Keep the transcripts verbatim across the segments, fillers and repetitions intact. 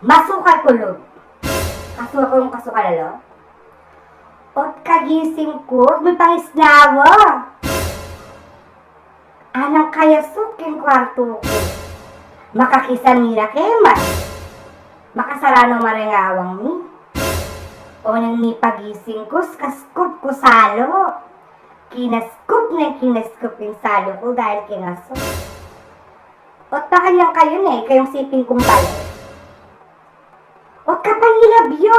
Masukal ku lub. Kasukal kung kasukal, alo. Ot kagising ku, mipangisnawa. Anang kayasuk king kwartu ku. Makakisami na ke man. Makasaranu maring awang mi. Oneng mipagising ku, kaskup ku salu. Kinaskup neng kinaskup ing salu ku dahil kinasuk. Ot makanyan kayu ne, kayung siping kung bale. Ot kapanyilab yu.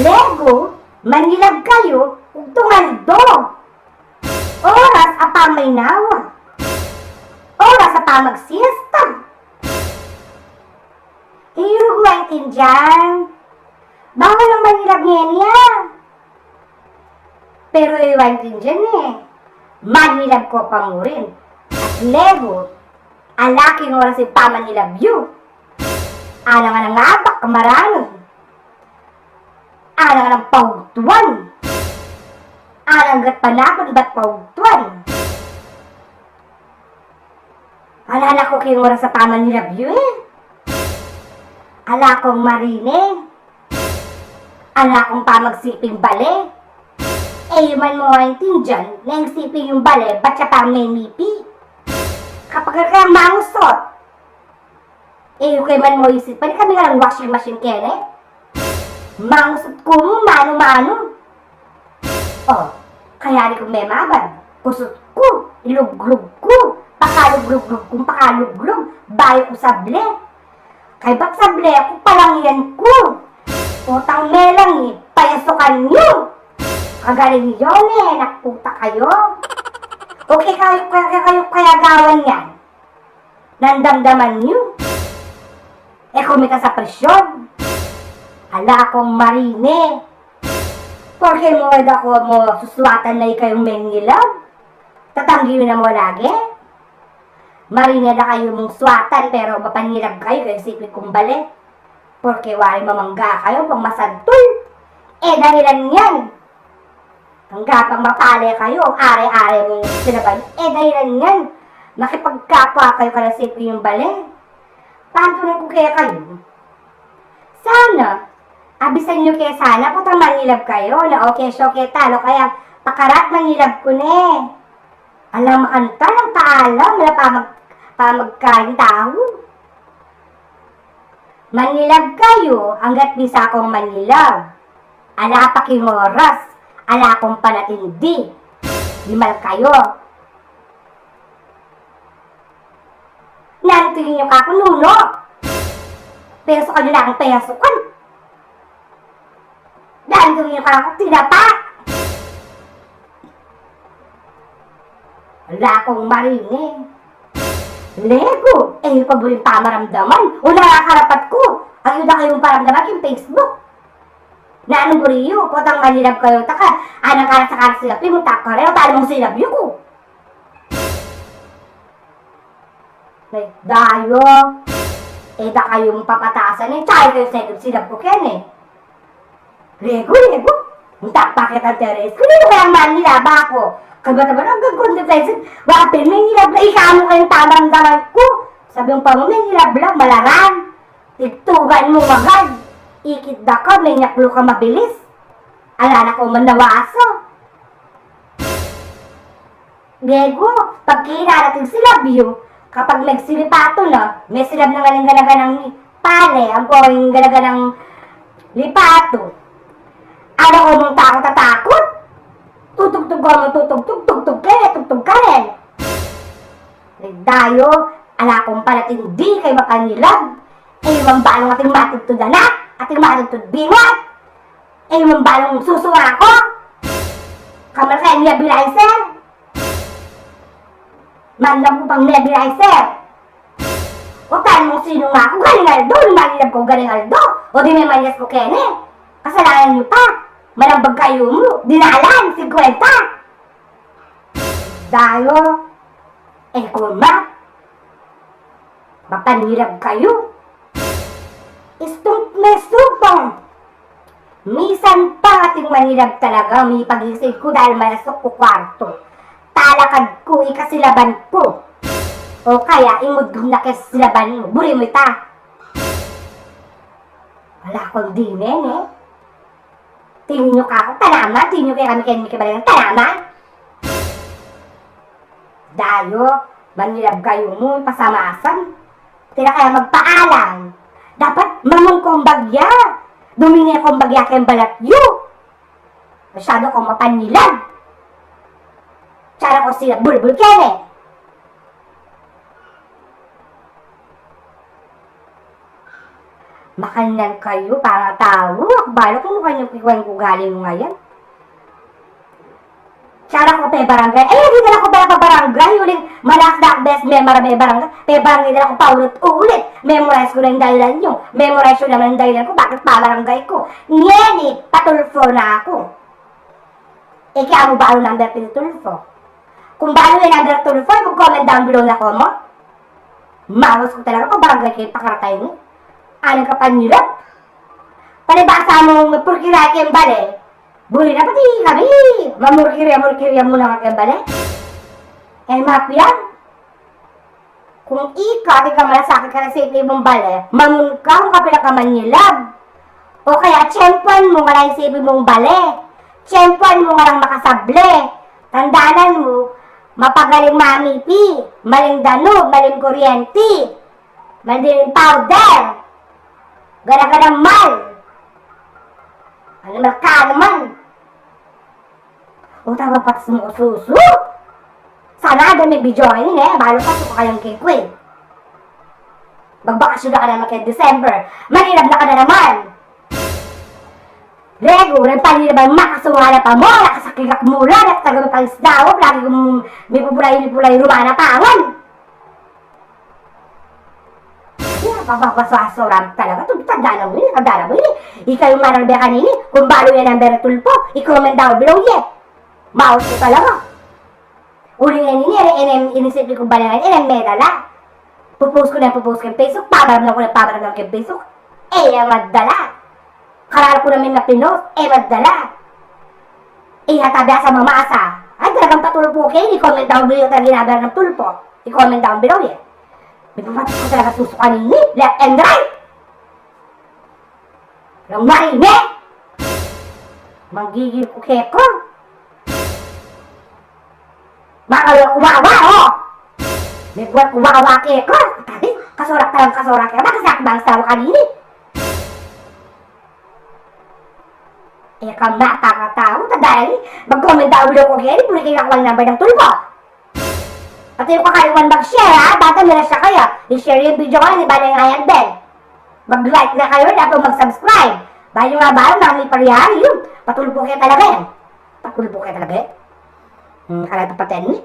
Legu, manyilab kayu, ugtung aldo. Oras a pamaynawa. Oras a pamagsiesta. E yu gu maintindian. Bawal lang manyilab ngeni a. Pero e yu maintindian e. Manyilab ku pa murin. At legu, ala king oras ing pamanyilab yu. Alang-alang abak, maranu. Alang-alang paugtuan. Alang gat panapun, bat paugtuan. Ala na ku king oras a pamanyilab yu e. Ala kung marine. Ala kung pamagsiping bale. E yu man mu aintindian, neng siping yung bale, bat ya pang memipi. Kapag ka mangusot. E yu ke man mu isipan, kami nga lang washing machine kene. Mangusut ku mu, manu-manu. O, kaya di ku memaban. Kusut ku, iluglug ku, pakaluglug ku, pakaluglug, bayu ku sable. Kaybat sable ku, palangian ku. Potang melangi, payasukan yu. Kagaling yu ne, naku puta kayu. Okay kayu, kayu, kayu, kaya gawan yan. Nandamdaman yu. E ku mita sa presyon. Ala kung marine. Porke mu e da ku mu susuatan na ikayung mengilab. Tatanggi yu na mu lagi. Marine da kayu mung suatan, pero mapanyilab kayu, kayung siping kung bale. Porke wari mamangga kayu, pang masantul. E dahilan yan. Angga pang mapale kayu, are-are mung silaban. E dahilan yan. Makipagkapwa kayu kayung siping yung bale. Pantunan ku kekayu. Sana, abisan yu ke sana, potang manyilab kayu, na okay, sure ke talo, kaya pakarat manyilab ku ne. Alang makantal, alang paalam, alang pamag-, pamagkain tau. Manyilab kayu, anggat bisa kung manyilab. Ala pa king oras, ala kung panatindi. Limal kayu. Nantuyin yu ka ku nunu? Peso ka nila kung peso kan. Nantuyin yu ka ku tinapa? Ala kung marine. Legu, e yu pa buring pamaramdaman. Una nga karapat ku, ayuda kayung paramdaman king Facebook. Nanu buri yu, potang manyilab kayu, taka, anang karat sa karat silab, pimunta ka rin, o talo mung silab yu ku. Ay, dayu. E da kayung papatasan e, tsaka kayu sa silab ku kene. Legu, legu. Munta pa kita Teres. Kung ninu kayang manyilab aku? Kabata ba nang gagun di tayo sin, wapin, manyilab la, ikamu kayung pamaramdaman ku. Sabi yung pamu, manyilab la, malaran. Tigtugan mu magad. Ikit da ka, menyak lu ka mabilis. Ala na ku man nawaso. Legu, pagkirarating silab yu, kapag megsilipato na, mesilab na ngan ing gana-ganang pale, ampo ing gana-ganang lipato. Ala ku mung takut a takut. Tutugtug ku mung tutugtug, tugtug kene, tugtug kene. Dayu, ala kung panatindi kayung mapanyilab. E yu man balung ating matudtud anak, ating matudtud binat. E yu man balung susunga ku. Kamal kayang nebulizer. Mandam ku pang nebulizer. O talo mung sinu nga aku, garing aldo, manyilab ku garing aldo. O di memanyas ku kene. Kasalanan yu pa. Malambag kayu mu. Dinalan, singkwenta. Dayu, e ku ma. Mapanyilab kayu. Istung mesubang. Misan pa ating manyilab talaga, mipagising ku dahil mayasuk ku kwartu. Talakad ku, ikasilaban ku. O kaya, ingudgud na ke silaban mu. Buri mu ita. Dakal dine, ne? Tininyuk aku, tanaman, tininyuk kekami keni keng bale, tanaman. Dayu, manyilab kayu mu, pasamasan. Tila kaya magpaalam. Dapat mamun kong bagya. Dumine kong bagya keng balat yu. Masyadu kong mapanyilab. Cara ko sila bulbul kene. Makanyan kayu, pangatau. Aku balu kung makanyan kung ugali mu ngayan. Cara ko pe barangay. Eh, di na ku pe barangay. Uling malas da bes me mara me barangay. Pe barangay da ku paulit-ulit. Memorize ku na ing dahilan yu. Memorize yu naman ing dahilan ku bakit pa barangay ku. Ngeni, patulfo na aku. E ke amu balu number pin tulfo. Kung balu ye number tulfo, mag-comment down below na komu. Mawas ku talaga pa barangay keng pakaratayu mu. Anang kapanyilab. Palibasa mu, purkira keng bale. Buri na pati kami. Mamurkirya-murkirya mu na keng bale. E mapian. Kung ika, di ka malasakit ka na sa ipi mung bale, mamun ka kung kapila ka manyilab. O kaya, tiyempuan mu nga lang sa ipi mung bale. Tiyempuan mu nga lang makasable. Tandanan mu, mapagaling mamipi, maling danub, maling kuryenti, maling powder, gana-gana mal. Ano mal ka naman? O, tama, patas mu ku susu. Sana ada me video ini, ne? Balu pa su kayang kekwe. Magbakasyon na ka naman keng December. Manilab na ka na naman. Regu, reng panilab a makasunga na pa mu, nakasakigak mula, nakataga me palisdawa, lagi kung mipupulay, mipulay, rumana pangan. Iya, papapaswaswaran talaga. Tum-, tanda na mu ini, tanda na mu ini. Ika ing manang beka nini, kung balu ye number tulfo, i-comment down below ye. Maus ku talaga. Uling ini, ini, ini, ini, inisip ku bale ini, ini, medala. Pu-post ku na, pu-post ku keng Facebook, pabaramdam ku na, pabaramdam ku keng Facebook. E ya madala. Karal ku naman na pinost, e madala. Iya, tabi sa mamasa. Ay, talagang patulpo ke, i-comment down below talaga number ng tulpo. I-comment down below ye. May pumatak ko talaga susukan ini, left and right. Walang marine. Manggigil ku keka. Makalo kuwawa, o. May buat kuwawa keka. Tadi, kasorak talagang kasorak keka. Bakit sa akin bang asawa kanini? E ka mapakatau, tadali, mag-comment down below ku keni, puri kaya ku lang number ng tulpo. At huwag kalimutan mag-share, ha? Bata, mira siya kayo. I-share yung video ko, di ba na yung ayan din? Mag-like na kayo, dapat mag-subscribe. Bayo nga ba, nang may parihan, yun. Patulpo kayo talaga yan. Patulpo kayo talaga yan. Hmm, kala tapatin, eh.